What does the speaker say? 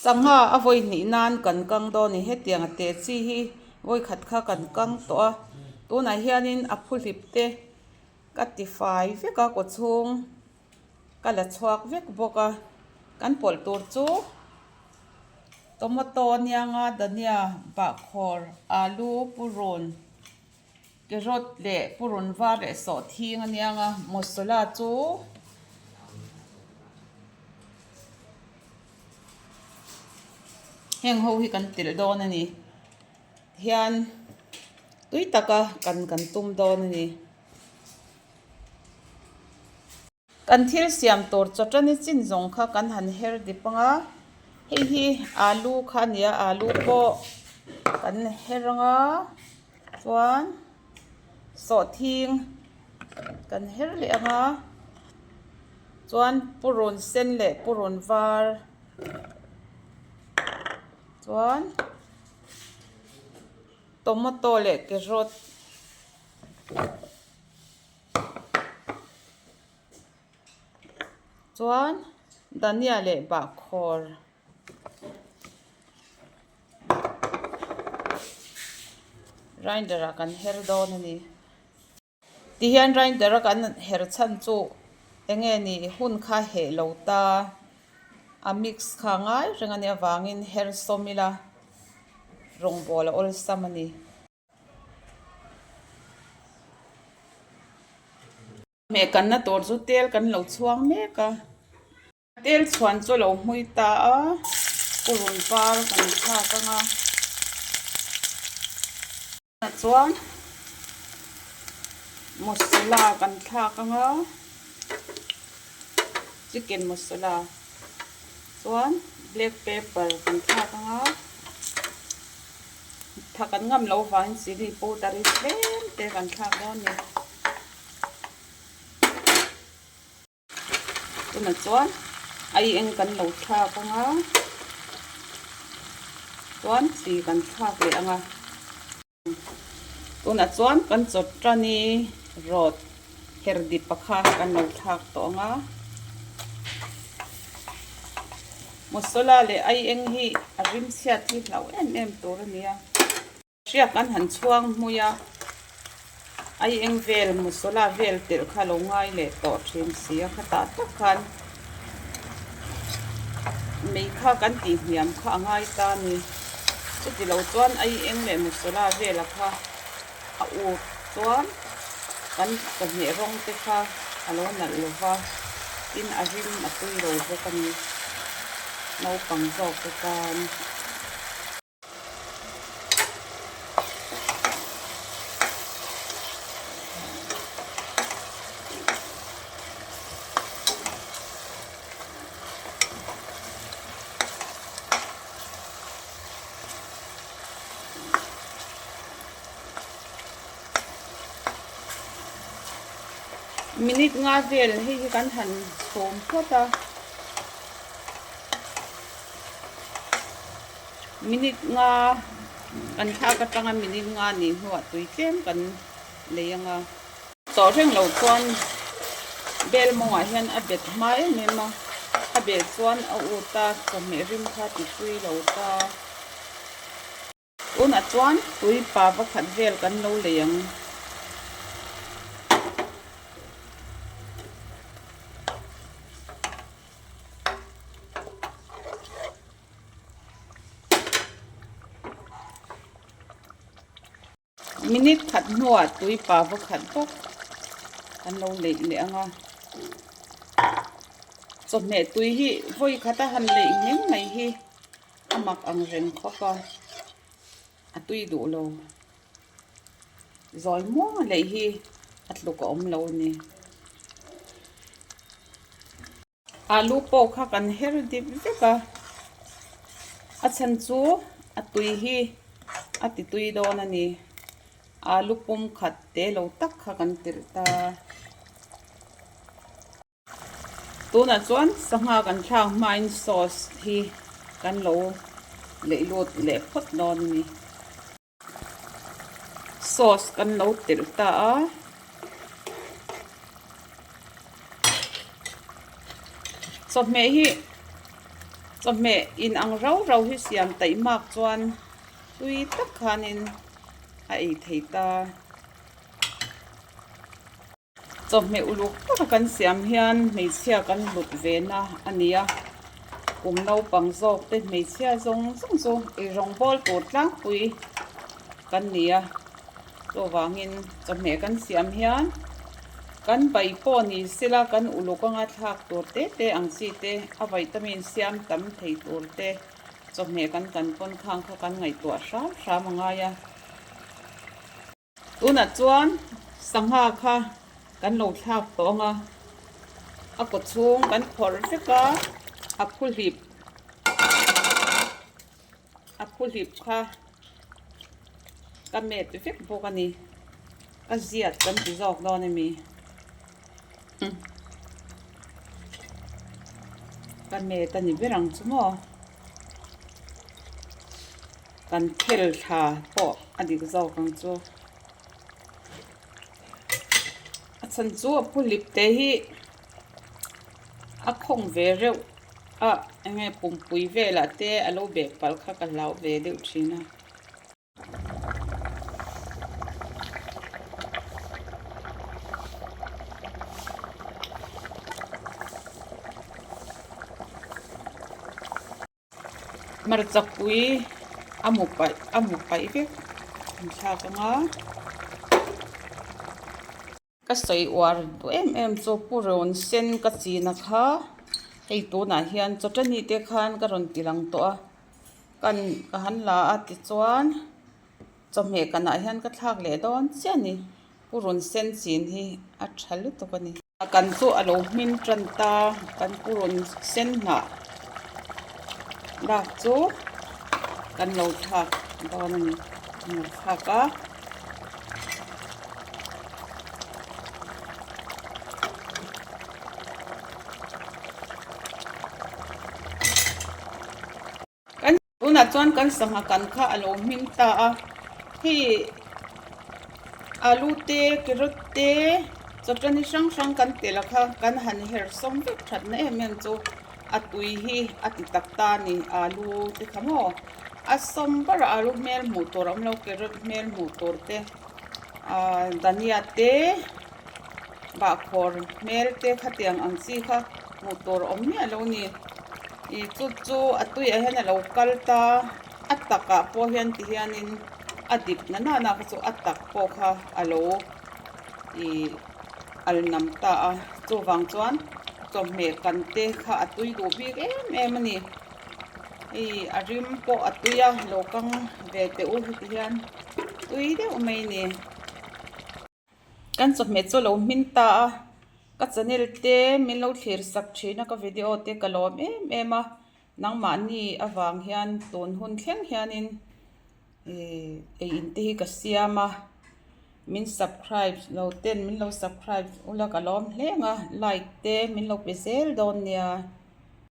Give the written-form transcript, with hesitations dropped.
Sangha a vawi hnih nan kan kang dawn a ni. Hetiang a te chi hi vawi khat kha kan kang tawh a, tunah hianin a phuhlip te ka ti fai vek a kawchhung ka la chhuak vek bawk a, kan pawlh tur chu tomato anianga dania bahkhawr alu purun carrot leh purun var leh sawhthing anianga masala chu heng ho hi kan telh dawn a ni hian tui taka kan kan tum dawn a ni. Kan thil siam tur chawṭani chin zawng kha kan han her dip ang a, hei hi alu kha a ni a, alu pawh kan her ang a chuan sawhthing kan her leh ang a chuan purun sen leh purun var chuan tomato leh carrot. Chuan dania leh bahkhawr grinder ah kan her dawn a ni. Tihian grinder a kan her chhan chu eng nge ni hun kha heh lo ta a mix kha ngai reng a nih avangin her sawm ila rawngbawl a awlsam a ni. Hmeh kanna tur chu tel kan lo chhuang mek a tel chhuan chu a lo hmui ta a purun par kan thlak ang a chuan masala kan thlak ang a chicken masala chuan black pepper kan thlak ang a. Tha kan ngam loh vangin chilli powder hi tlem te kan thlak dawn a ni. Tunah chuan ai eng kan lo thlak ang a, chuan chi kan thlak leh ang a. Tunah chuan kan chaw tan i rawt her dip a kha kan lo thlak tawh ang a. Masala leh ai eng hi a rim chhiat hi hlauh em em tur a nia. Hriak an han chhuang hmui a, ai eng vel masala vel telh kha lo ngai leh tawh thin si a, khatah tak khan mei kha kan tih hniam kha a ngai ta a ni. Chuti lo chuan ai eng leh masala vela kha a ut chuan kan chawhmeh rawng te kha a lo nalh lo va, tin a rim a tui lo bawk a ni naupang zawk te tan. Minute nga vel hei hi kan han chhawm phawt a minute nga kan thlak atanga minute nga nih hnuah tui tlem kan lei ang a. Tawh reng lo chuan bel mawngah hian a bet hma em em a, a bel chuan a ut a chawhmeh rim kha ti tui lo ta. Tunah chuan tui pa pakhat vel kan lo lei ang. Minute khat hnuah tui pa va khat bawk an lo leih leh ang a, chawhmeh tui hi vawi khata han leih ngheng mai hi a mak ang reng khawp a, a tui duh lo. Zawi muang a leih hi a tluk a awm lo a ni. Alu pawh kha kan her dip vek a, a chhan chu a tui hi a ti tui dawn a ni. Alu pum khat te lo tak kha kan tirh ta. Tunah chuan sangha kan thlak hmain sauce hi kan lo leih lut leh phawt dawn a ni. Sauce kan lo telh ta a. Chawhmeh hi. Chawhmeh in ang rau rau hi siam taih mak chuan tui tak khanin a ei thei ta. Chawhmeh uluk taka kan siam hian hmeichhia kan hlut ve na a ni a, kum naupang zawk te hmeichhia zawng zawng chu eirawng bawl tur tlangpui kan ni a, chuvangin chawhmeh kan siam hian kan bai pawh ni sela kan uluk anga thlak tur te te ang chi te a vitamin siam tam thei tur te chawhmeh kan kan pawn khang kha kan ngaihtuah hram hram a ngai a. Tunah chuan sangha kha kan lo thlak tawh ang a, a kaw chhung kan phawrh vek a, a phuhlip a phuhlip kha ka met vek bawk a ni, ka ziat kan ti zawk dawn a mi ka met a ni ber ang chu maw. Kan thel thla pawh a dik zawk ang chu. A chhan chu a phuhlip te hi a khawng ve reuh a eng nge pumpui velah te a lo beh palh kha ka hlau ve deuh thin a. Hmarcha pui a mu paih a mu paih vek an thlak ang a. Ka sawi uar duh em em chu pu rawn sen ka china kha hei tunah hian chawṭani te khan ka rawn ti lang tawh a kan ka han la a tichuan chawhmeh kanah hian ka thlak leh dawn chiah a ni pu rawn sen chin hi a tha lutuk a ni. Kan chu a lo hmin tan ta, kan purun sen hnah lak chu kan lo thlak dawn a ni, kan lo thlak a. Kan tunah chuan kan sangha kan kha a lo hming ta a, hei alu te carrot te chawṭani hrang hrang kan telh a kha kan han her sawm vek thatna em em chu a tui hi a ti tak ta a ni alu te kha maw a sawm ber a alu hmel hmuh tur a awm lo carrot hmel hmuh tur te ahh dhania te bahkhawr hmel te khatiang ang chi kha hmuh tur a awm miah lo a ni ih chu chu a tuiah hian a lo kal ta a takah pawh hian ti hianin a dip na nana kha chu a tak pawh kha a lo ih al nam ta a chuvang chuan chawhmeh kan te kha a tui duh bik em em a ni hei a rim pawh a tui a lo kang ve teh u heti hian tui deuh mai a ni. Kan chawhmeh chu a lo hmin ta a, ka channel te min lo thlir sak thin a, ka video te ka lawm em em a, nangmahni avang hian tun hun thleng hianin ihh ei in te hi ka siam a, min subscribe lo ten min lo subscribe ula ka lawm hle ang a, like te min lo pe zel dawn nia.